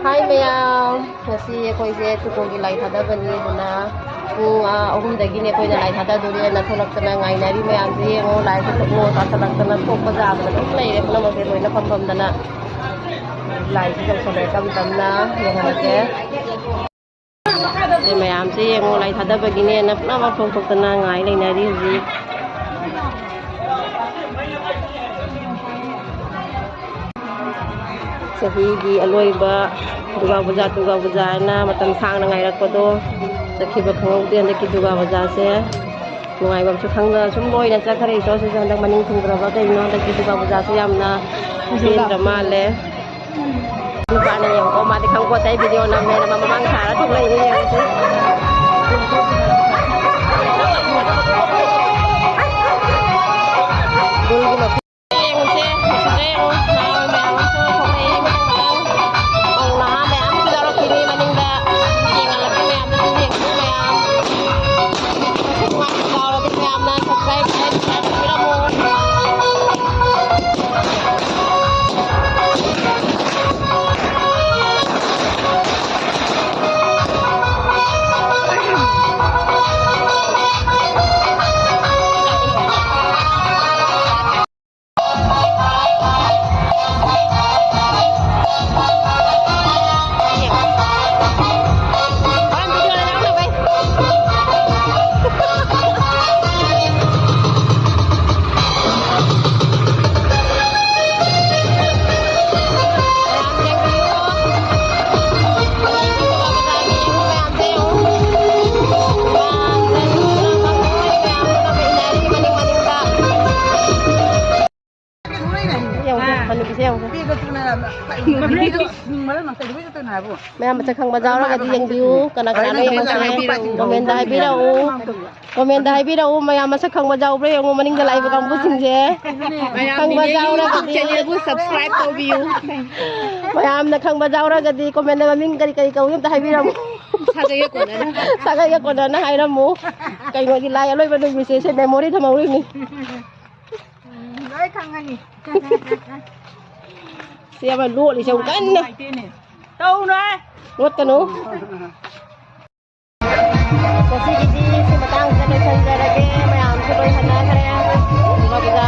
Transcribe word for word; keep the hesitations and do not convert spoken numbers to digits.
ꯍꯥꯏ ꯃꯌꯥꯝ, ꯉꯁꯤ ꯑꯩꯈꯣꯏꯁꯦ ꯇꯨꯀꯣꯜꯒꯤ ꯂꯥꯏ ꯊꯥꯗꯕꯅꯤ꯫ ꯑꯗꯨꯅ ꯄꯨꯡ, ꯑꯥ, ꯑꯍꯨꯝꯗꯒꯤꯅꯦ ꯑꯩꯈꯣꯏꯅ ꯂꯥꯏ ꯊꯥꯗꯗꯣꯔꯦꯅ ꯊꯣꯛꯂꯛꯇꯅ ꯉꯥꯏꯅꯔꯤ ꯃꯌꯥꯝꯁꯦ꯫ ꯌꯦꯡꯉꯣ, ꯂꯥꯏꯁꯦ ꯊꯣꯛꯂꯛꯑꯣ ꯆꯥꯁꯤꯜꯂꯛꯇꯅ ꯊꯣꯛꯄ ꯌꯥꯕꯗ ꯑꯗꯨꯝ ꯂꯩꯔꯦ꯫ ꯄꯨꯝꯅꯃꯛꯁꯦ ꯂꯣꯏꯅ ꯐꯝ ꯐꯝꯗꯅ ꯂꯥꯏꯁꯦ ꯇꯧꯁꯜꯂꯦ꯫ ꯇꯞ ꯇꯞꯅ ꯌꯦꯡꯍꯜꯂꯛꯀꯦ꯫ ꯁꯤ ꯃꯌꯥꯝꯁꯦ ꯌꯦꯡꯉꯣ, ꯂꯥꯏ ꯊꯥꯗꯕꯒꯤꯅꯦꯅ ꯄꯨꯝꯅꯃꯛ ꯊꯣꯛ ꯊꯣꯛꯇꯅ ꯉꯥꯏ ꯂꯩꯅꯔꯤ ꯍꯧꯖꯤꯛ꯫ ꯆꯍꯤꯒꯤ ꯑꯂꯣꯏꯕ ꯗꯨꯔꯒꯥ ꯄꯨꯖꯥ, ꯗꯨꯔꯒꯥ ꯄꯨꯖꯥ ꯍꯥꯏꯅ ꯃꯇꯝ ꯁꯥꯡꯅ ꯉꯥꯏꯔꯛꯄꯗꯣ ꯆꯠꯈꯤꯕ ꯈꯪꯍꯧꯗꯦ꯫ ꯍꯟꯗꯛꯀꯤ ꯗꯨꯔꯒꯥ ꯄꯨꯖꯥꯁꯦ ꯅꯨꯡꯉꯥꯏꯕꯝꯁꯨ ꯈꯪꯗꯅ ꯁꯨꯝ ꯂꯣꯏꯅ ꯆꯠꯈ꯭ꯔꯦ꯫ ꯏꯁꯣꯔꯁꯤꯁꯨ ꯍꯟꯗꯛ ꯃꯅꯤꯡ ꯊꯨꯡꯈ꯭ꯔꯕ ꯀꯩꯅꯣ, ꯍꯟꯗꯛꯀꯤ ꯗꯨꯔꯒꯥ ꯄꯨꯖꯥꯁꯦ ꯌꯥꯝꯅ ꯄꯦꯟꯗ꯭ꯔ ꯃꯥꯜꯂꯦ꯫ ꯅꯨꯄꯥꯅ ꯌꯦꯡꯉꯣ, ꯃꯥꯗꯤ ꯈꯪꯄꯣꯠꯇꯦ, ꯑꯩ ꯚꯤꯗꯤꯑꯣ ꯅꯝꯃꯦꯅ ꯃꯥ ꯃꯃꯥꯡ ꯊꯥꯔ ꯊꯣꯛꯂꯛꯏꯅꯦ ꯌꯦꯡꯉꯨꯁꯦ꯫ ꯌꯦꯡꯉꯨꯁꯦ, ꯃꯁꯤꯗ ꯌꯦꯡꯉꯨ, ꯅꯍꯥꯔꯣꯜ ꯃꯌꯥꯝ ꯑꯃꯁꯨ ꯊꯣꯛꯂꯛꯏ꯫ ꯃꯧ ꯅꯍꯥ ꯃꯌꯥꯝꯁꯨ ꯌꯥꯎꯔꯛꯈꯤꯅꯤ ꯃꯅꯤꯡꯗ꯫ ꯌꯦꯡꯍꯜꯂꯛꯀꯦ ꯃꯌꯥꯝꯗꯁꯨ, ꯌꯦꯡꯕꯤꯌꯨ ꯃꯌꯥꯝ꯫ ꯃꯁꯛ ꯃꯥꯏ ꯌꯥꯎꯔꯗꯤ ꯃꯌꯥꯝꯅ subscribe, like, share ꯇꯧꯕꯤꯔꯝꯃꯨ꯫ ꯌꯦꯡꯉꯨꯁꯦ, ꯍꯅꯨꯕꯤꯁꯦ ꯌꯦꯡꯉꯨꯁꯦ꯫ ꯃꯌꯥꯝ ꯃꯁꯛ ꯈꯪꯕ ꯌꯥꯎꯔꯒꯗꯤ ꯌꯦꯡꯕꯤꯌꯨ꯫ ꯀꯅꯥ ꯀꯅꯥꯅꯣ ꯌꯦꯡꯉꯨꯁꯦ? ꯀꯣꯃꯦꯟꯗ ꯍꯥꯏꯕꯤꯔꯛꯎ꯫ ꯀꯣꯃꯦꯟꯗ ꯍꯥꯏꯕꯤꯔꯛꯎ, ꯃꯌꯥꯝ ꯃꯁꯛ ꯈꯪꯕ ꯌꯥꯎꯕ꯭ꯔꯥ ꯌꯦꯡꯉꯨ, ꯃꯅꯤꯡꯗ ꯂꯥꯛꯏꯕ ꯀꯥꯡꯕꯨꯁꯤꯡꯁꯦ꯫ ꯃꯌꯥꯝ ꯈꯪꯕ ꯅꯤꯅꯦꯒꯤ ꯌꯥꯎꯔꯒꯗꯤ, YouTube channelꯕꯨ subscribe ꯇꯧꯕꯤꯌꯨ꯫ ꯃꯌꯥꯝꯅ ꯈꯪꯕ ꯌꯥꯎꯔꯒꯗꯤ ꯀꯣꯃꯦꯟꯗ ꯃꯃꯤꯡ ꯀꯔꯤ ꯀꯔꯤ ꯀꯧꯏ ꯑꯝꯇ ꯍꯥꯏꯕꯤꯔꯝꯃꯨ꯫ ꯁꯥꯒꯩꯒ ꯀꯣꯟꯅꯅ꯫ ꯁꯥꯒꯩꯒ ꯀꯣꯟꯅꯅ ꯍꯥꯏꯔꯝꯃꯨ꯫ ꯀꯩꯅꯣꯗꯤ ꯂꯥꯏ ꯑꯂꯣꯏꯕ ꯅꯨꯃꯤꯠꯁꯦ ꯁꯦ memory ꯊꯝꯍꯧꯔꯤꯅꯤ꯫ ꯎꯝ, ꯂꯣꯏ ꯈꯪꯉꯅꯤ꯫ ꯁꯤ ꯑꯃ ꯂꯣꯠꯂꯤꯁꯦ ꯌꯥꯝ ꯀꯟꯅ꯫ ꯅꯨꯡꯉꯥꯏꯇꯦꯅꯦ꯫ ꯇꯧꯅꯨꯍꯦ꯫ ꯃꯣꯠꯀꯅꯨ꯫ ꯉꯁꯤꯒꯤꯗꯤ ꯁꯤ ꯃꯇꯥꯡꯁꯤꯗ ꯂꯣꯏꯁꯤꯟꯖꯔꯒꯦ꯫ ꯃꯌꯥꯝꯁꯨ ꯂꯣꯏ ꯍꯟꯅꯈ꯭ꯔꯦ꯫ ꯑꯗꯨꯒ